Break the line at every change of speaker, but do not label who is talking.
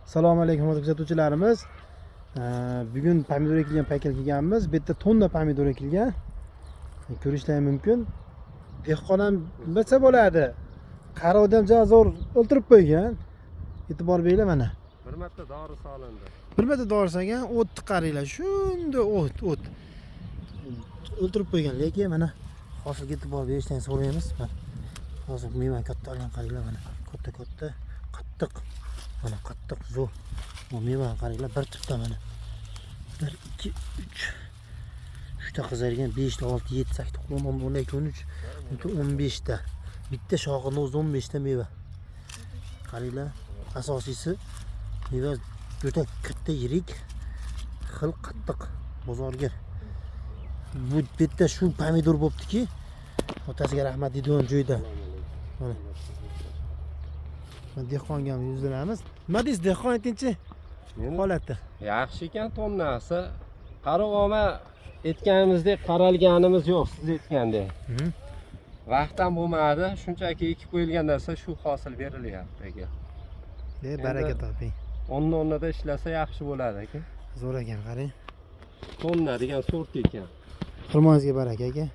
Assalomu alaykum, hurmatli kuzatuvchilarimiz. Bugun pomidor ekilgan paytga kelganmiz. Bu yerda tonna pomidor ekilgan. Ko'rishlari mumkin. Dehqon ham bilsa bo'ladi. Qarovda ham juda zo'r o'ltirib qo'ygan. E'tibor beringlar mana.
Bir marta dori solindi.
Bir marta dori solgan, o'tni qaranglar. Shunda o't, o't. O'ltirib qo'ygan, lekin mana hosilga e'tibor berishdan so'raymiz. Mana hozir meva katta olgan, qaranglar mana. Katta-katta, qattiq. Mana qattiq, zo'r. Bu mevani qaranglar, bir tupda mana. 1 2 3 3 ta qizargan, 5 ta, 6, 7, 8, 9, 10, 12, 13, 14, 15 ta. Bitta shoxini o'zi 15 ta meva. Qaranglar, asosiysi meva juda katta, yirik, xil qattiq bozorga. Bu yerda shu pomidor bo'ptiki, otasiga rahmat deydigan joyda. Mana. Mana dehqonga ham yuzlanamiz. Nima deysiz, dehqon, aytingchi holatda?
Yaxshi ekan tonnasi. Qarab olma aytganimizdek qaralganimiz yo'q, siz aytgandek. Vaqt ham bo'lmadi, shunchaki ekib qo'yilgan narsa shu hosil berilyapti aka.
Baraka toping.
O'nni o'rnida ishlasa yaxshi bo'ladi aka.
Zo'r ekan, qarang.
Tonna degan sort ekan.
Xirmoningizga baraka, aka.